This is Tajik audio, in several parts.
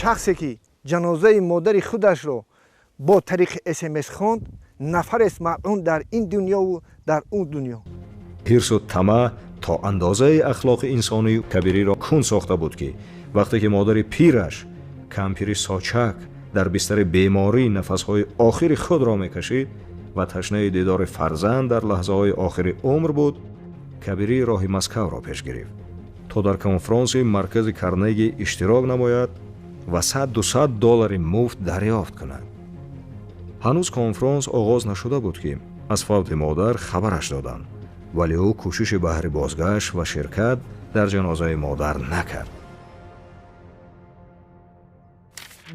Шахсе ки ҷанозаи модари худашро бо тариқи СМС хонд, нафарест малъун дар ин дунёву дар он дунё. Ҳирсу тамаъ то андозаи ахлоқи инсонии Кабириро кун сохта буд, ки вақте ки модари пираш, кампири Сочак, дар бистари беморӣ нафасҳои охири худро мекашид ва ташнаи дидори фарзанд дар лаҳзаҳои охири умр буд, Кабирӣ роҳи Москавро пеш гирифт то дар конфронси маркази Карнеги иштирок намояд ва 100-200 доллари муфт дарёфт кунад. Ҳанӯз конфронс оғоз нашуда буд, ки аз фавти модар хабараш доданд, вале ӯ кӯшиши баҳри бозгашт ва ширкат дар ҷанозаи модар накард.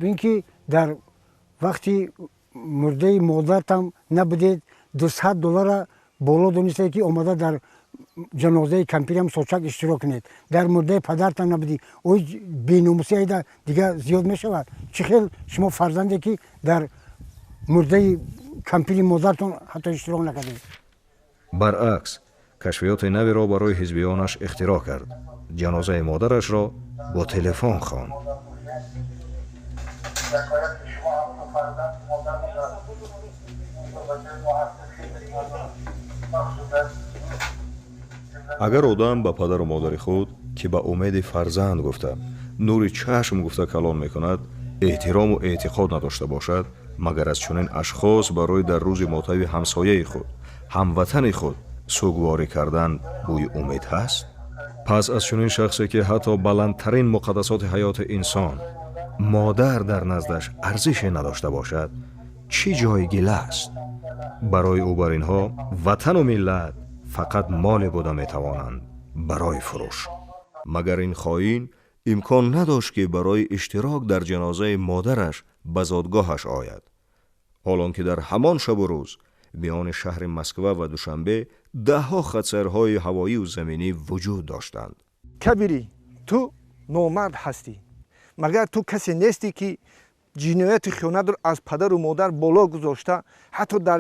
Ин ки дар вақти мурдаи модартам набудед, 200 доллара боло донистед, ки омада дар ҷанозаи кампирам Сочак иштирок кунед. Дар мурдаи падартам набудӣ. Ой, беномусӣ айда дига зиёд мешавад. Чӣ хел шумо фарзанде, ки дар мурдаи кампири модартон ҳатто иштирок накардед? Баръакс, кашфиёти наверо барои ҳизбиёнаш ихтироъ кард: ҷанозаи модарашро бо телефон хонд. Агар одам ба падару модари худ, ки ба умеди фарзанд гуфта, нури чашм гуфта калон мекунад, эҳтирому эътиқод надошта бошад, магар аз чунин ашхос барои дар рӯзи мотави ҳамсояи худ, ҳамватани худ сугворӣ кардан бӯи умед ҳаст? Пас аз чунин шахсе, ки ҳатто баландтарин муқаддасоти ҳаёти инсон, модар, дар наздаш арзише надошта бошад, чӣ ҷои гила аст? Барои ӯ бар инҳо ватану миллат фақат моле буда метавонанд барои фурӯш. Магар ин хоин имкон надошт, ки барои иштирок дар ҷанозаи модараш ба зодгоҳаш ояд, ҳолон ки дар ҳамон шабу рӯз миёни шаҳри Москва ва Душанбе даҳҳо хатсайрҳои ҳавоию заминӣ вуҷуд доштанд? Кабирӣ, ту номард ҳастӣ. Магар ту касе нестӣ, ки ҷинояту хиёнатро аз падару модар боло гузошта, ҳатто дар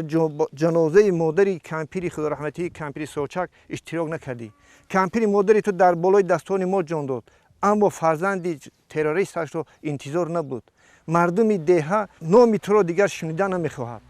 ҷанозаи модари кампири худораҳматии кампири Сочак иштирок накардӣ? Кампири модари ту дар болои дастони мо ҷон дод, аммо фарзанди террористашро интизор набуд. Мардуми деҳа номи туро дигар шунида намехоҳад.